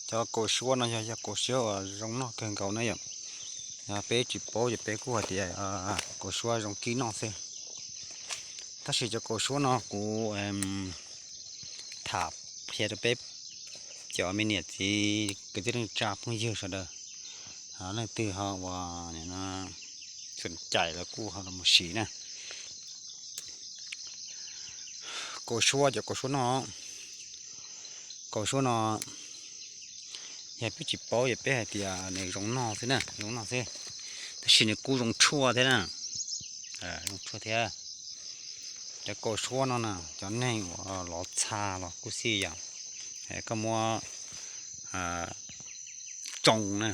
Cov kaus suab no yog, yog kaus suab uas zoo noj kawg nkaus na yom. Peb tsis paub ces peb kuj hais tias kaus suab zoo kib noj xwb. Tab sis cov kaus suab no kuv tham qhia rau peb cov me niam txiv kwv tij neej tsa phooj ywg sawv daws, leej twg ho uas xom cais los kuj ho los mus siv na. Kaus suab, cov kaus suab no, kaus suab no yog peb tsis paub ces peb hais tias nws zoo noj xwb na, zoo noj xwb, tab sis nws kuj zoo tshuaj thiab na, zoo tshuaj thiab. Cov kaus suab no na, cov neeg uas lov txha los kuj xij yom, koj muab tsoo na,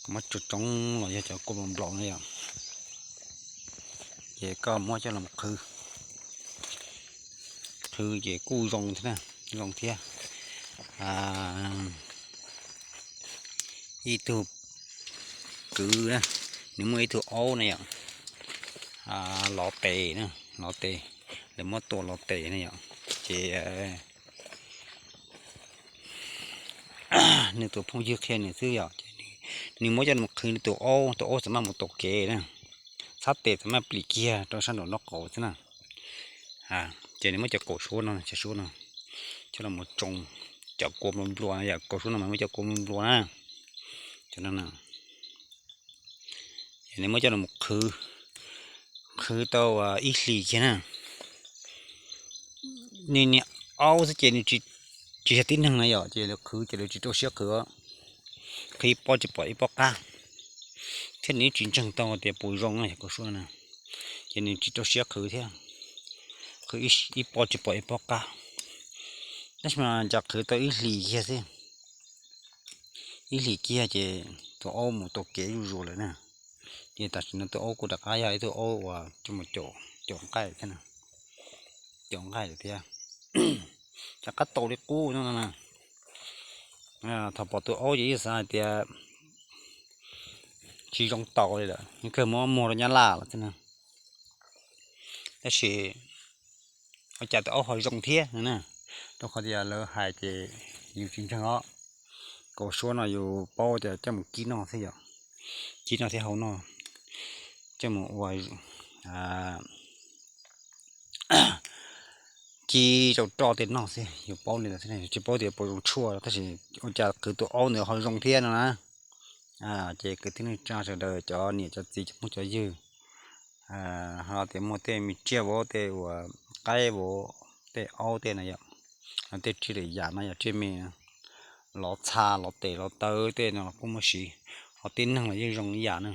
koj muab tsoo tsoo los yog cov kua nploos nploos na yom, ces koj muab coj los qhwv, qhwv ces kuj zoo thiab, zoo thiab. Ib tug kwv na, nws muaj ib tug aub na yom, lov tes na, lov tes, lawv muab tua lov tes na yom, ces nws tus phooj ywg qhia nws xwb yom, nws muab coj mus qhwv nws tus aub, tus aub txawm maj mus taus kev na, txhab tes txawm maj plis kiag rau sab nraum nraub qaum xwb na. Ces nws muab cov kaus suab no, cov suab no coj los tsoo, cov kua nplua nplua na yom, kaus suab no mas muaj cov kua nplua nplua na, cov no na. Ces nws muab coj los qhwv, qhwv tau ib hlis kiag na. Nws niag aub xwb ces nws tsis yog tib neeg na yom, ces lawv qhwv ces lawv tsis rau siab qhwv, qhwv ib pob tsis pom ib pob qab, thiab nws yeej tsis ntseeg tau tias puas zoo na, yog kaus suab na, ces nws tsis rau siab qhwv thiab, qhwv ib pob tsis pom ib pob qab. Tab sis mas cas qhwv tau ib hlis kiag xwb, ib hlis kiag ces tus aub mus taus kev zuj zus lawm na. Ces tam sim no tus aub kuj rov qab yog ib tug aub uas coj mus caum nqaij thiab, caum nqaij lawm thiab, rov qab tau li qub no na. Thaum pom tus aub ces yeej xav hais tias tsis zoo tau li lawm, yeej kawg muab muag rau nyab laj lawm thiab na. Tab sis ua cas tus aub ho zoo thiab no na, rau qhov tias lawv hais ces yus tsis ntseeg os. Kaus suab no yus paub tias coj mus kib noj thiab yom, kib noj thiab hau noj, coj mus ua kib rau roj tej noj xwb, yus paub li ntawd thiab, tsis paub tias puas zoo tshuaj, tab sis ua cas qhwv tus aub ntawd ho zoo thiab no na. Ces kwv tij neej tsa sawv daws, cov niam cov txiv cov phooj cov ywg, ho tias muaj tej me tsiaj vauv tej uas qaib vauv tej aub tej na yom, tej tsiaj lwm yam no yog tsiaj me lov txha lov tes lov taw tej no los kuj muaj siv, ho tib neeg los yeej zoo ib yam na.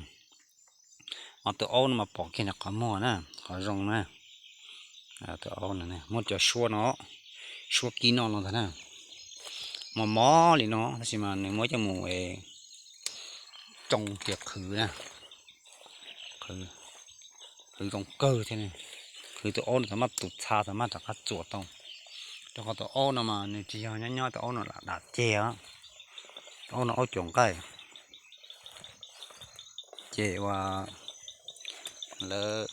Ho tus aub no mas pom kiag nws qhov muag na, qhov zoo na. Tus aub no muab cov suab no, suab kib noj no ntag na, mos mos li no tab sis mas nws muab coj mus tsoo ces qhwv na, qhwv zoo kawg thiab. Qhwv tus aub no txawm maj tus txha txawm maj rov qab txuas tau, rau qhov tus aub no mas nws tsis yog nyob nyob, tus aub no lam dam ceg, tus aub no aub caum nqaij. Ces ua lawv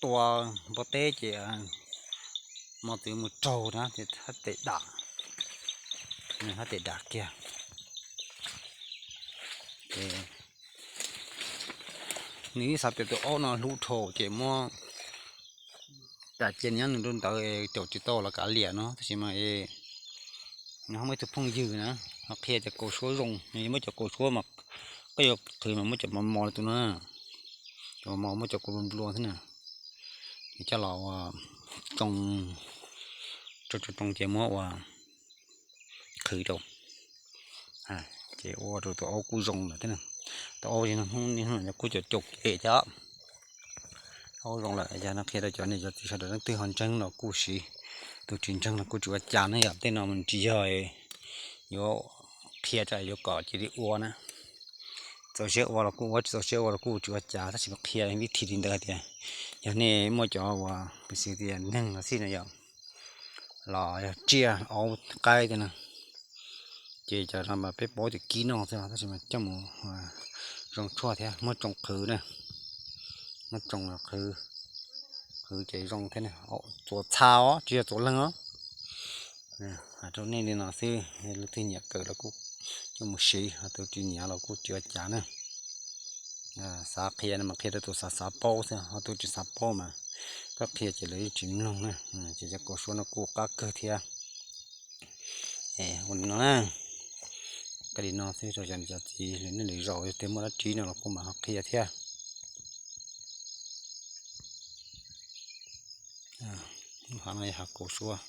tua npua teb ces mos txwv mus raug na ces hab tes dam, hab tes dam kiag. Ces nws ib xav tias tus aub no hlub dhau ces muab dam cia nyob nws rau ntawd caum tsis tau los kav liam no tab sis mas nws ho muaj ib tug phooj ywg na, ho qhia tias kaus suab zoo, nws muab cov kaus suab mas koj yuav qhwv mas muab cov mos mos li tus no, cov mos mos muab cov kua nplua nplua thiab na, es coj los ua tsoo, tsoo tsoo ces muab ua qhwv rau, ces ua rau tus aub kuj zoo lawm thiab. Tus aub hnub niaj hnub no kuj caum caum kev thiab. Aub zoo lawm, yog no qhia rau cov niam cov txiv sawv daws leej twg ho ntseeg los kuj siv, tus tsis ntseeg los kuj tsis ua cas na yom. Tej no tsis yog yuav qhia tsam yuav kom cia li ua na, txaus siab ua los kuj ua, tsis txaus siab ua los kuj tsis ua cas, tab sis qhia vib thim li ntawd hais tias yog nej muaj cov uas pes xwv tias neeg los xij no yom, los yog tsiaj aub qaib tej no, ces cov no mas peb paub tias kib noj xwb tab sis mas coj mus zoo tshuaj thiab muab tsoo qhwv na, muab tsoo qhwv, qhwv ces zoo thiab, txuas txha os tsis yog txuas leeg os. Rau nej li no xwb, leej twg nyiam kawm los kuj coj mus siv, ho tus tsis nyiam los kuj tsis ua cas na. Xav qhia no mas qhia rau tus xav xav paub xwb, ho tus tsis xav paub mas koj qhia ces lawv yeej tsis mloog na. Ces cov kaus suab no kuj qab kawg thiab. Ua li no na, qhia li no xwb rau cov niam cov txiv lwm hnub lwm zaus yog tias muaj dab tsi no los kuj mam ho qhia thiab. Lub hav no yog hav kaus suab.